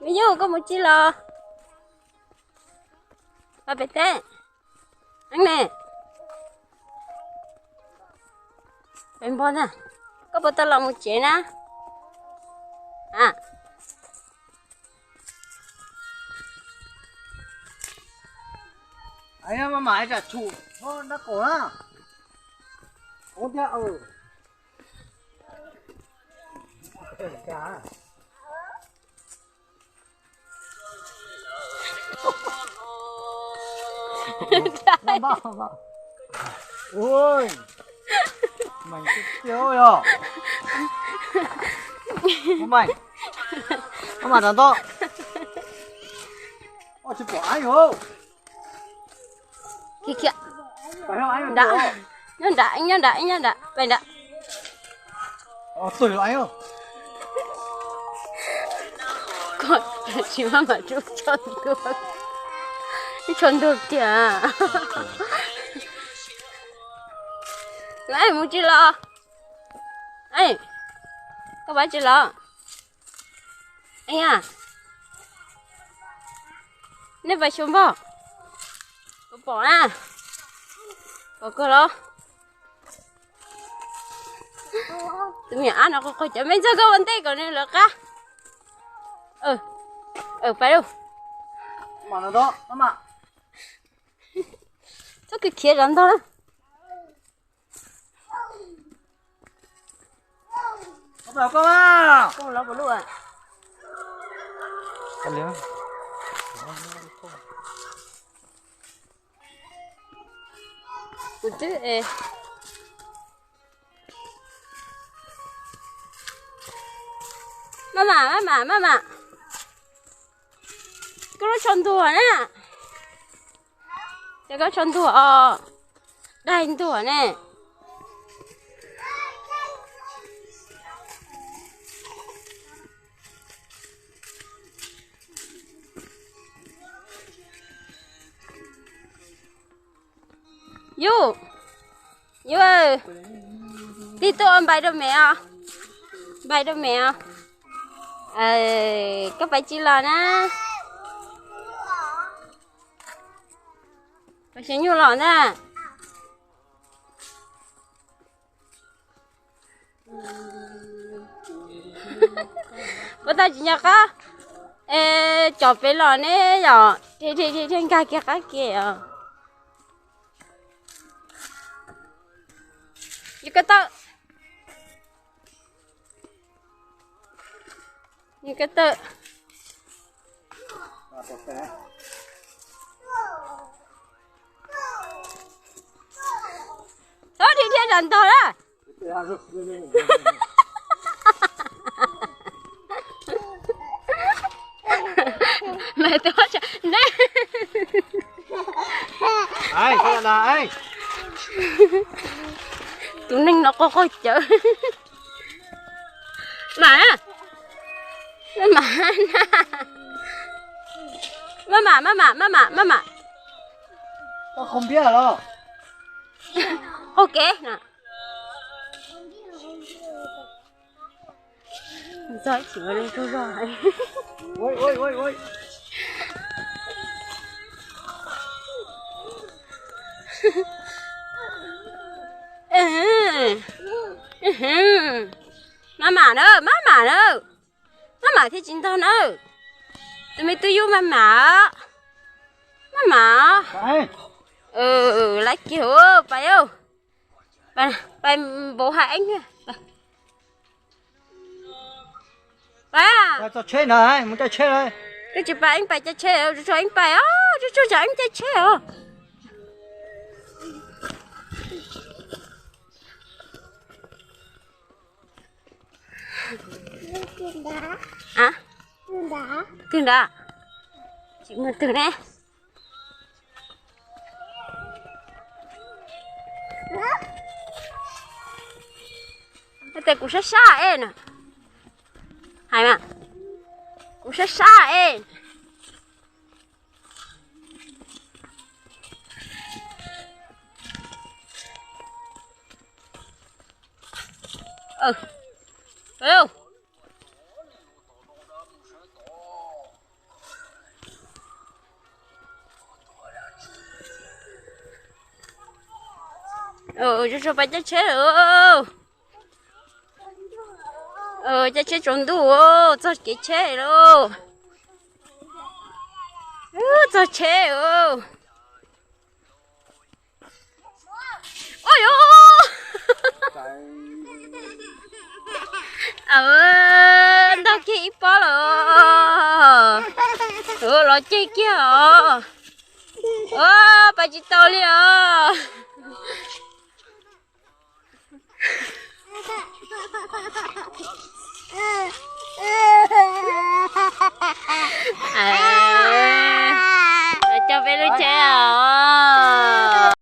Me Yuj, koj mus tsi los? Pab pem teb. Eeb ne. Peb npog na. Koj puas tau los mus tsev na? A. Maj mam tsam tshum nab kaum na. Ov tiag. Ui, meem tiag tiag yog. Meem, maj mam rau ntawd. Ua tsis pom eeb yog. Khiav khiav. Nram, nyob nram, nyob nram, nyob nram, pais nram. Koj tsis maj mam rub tsho ntuag, rub tsho ntuag tiag. Lawv mus tsis los? Koj pais tsis los? Ea, nej pais xyuas npog. Pom pom na, pom kawg los. Tus me nyuam ab no qaug qaug cawv, me ntxawg koj ua ntej kom nws lawv qab. Pais lauj. Txhob khiav khiav zov ntog na. Kuv twb es, maj mam, maj mam, maj mam, koj lub tsho ntuag na. Ces koj tsho ntuag os, daig ntuag ne. Yus, yus, tig tuaj ua npais rau me os, npais rau me os. Koj pais tsis los na. Pais xyov nyuj los ntag. Puas tau tsis nco qab? Es cov pem los ne yom, rhe rhe rhe nkag kiag qab ke os. Yus ko taw, yus ko taw. Txhob dhia dhia zam ntog na. Mas tus, ne, tus neeg no qaug qaug cawv. Mam, maj mam, maj mam, maj mam, maj mam, maj mam. Qaug kev na. Maj mam na, maj mam na. Maj mam thiaj tsis ntog na. Tus me tub yub maj mam, maj mam. Lawv kiag pais, pais npauv hav eeb. Pais, txog tsheb na, mus caij tsheb. Twb tsis pais, eeb pais caij tsheb, tsuag tsuag eeb pais os, tsuag tsuag tsom eeb caij tsheb os. Twg nrad? Tsis muaj twg ne. Tes kuv sab sab es na. Hais mas, kuv sab sab es. Tsuag tsuag pais caij tsheb lawm. Caij tsheb tsaus ntuj, txog kev tsheb lawm. Txog tsheb. Ua yos, ntog kiag ib pob lawm. Los ceg kiag os. Pais tsis tau li os.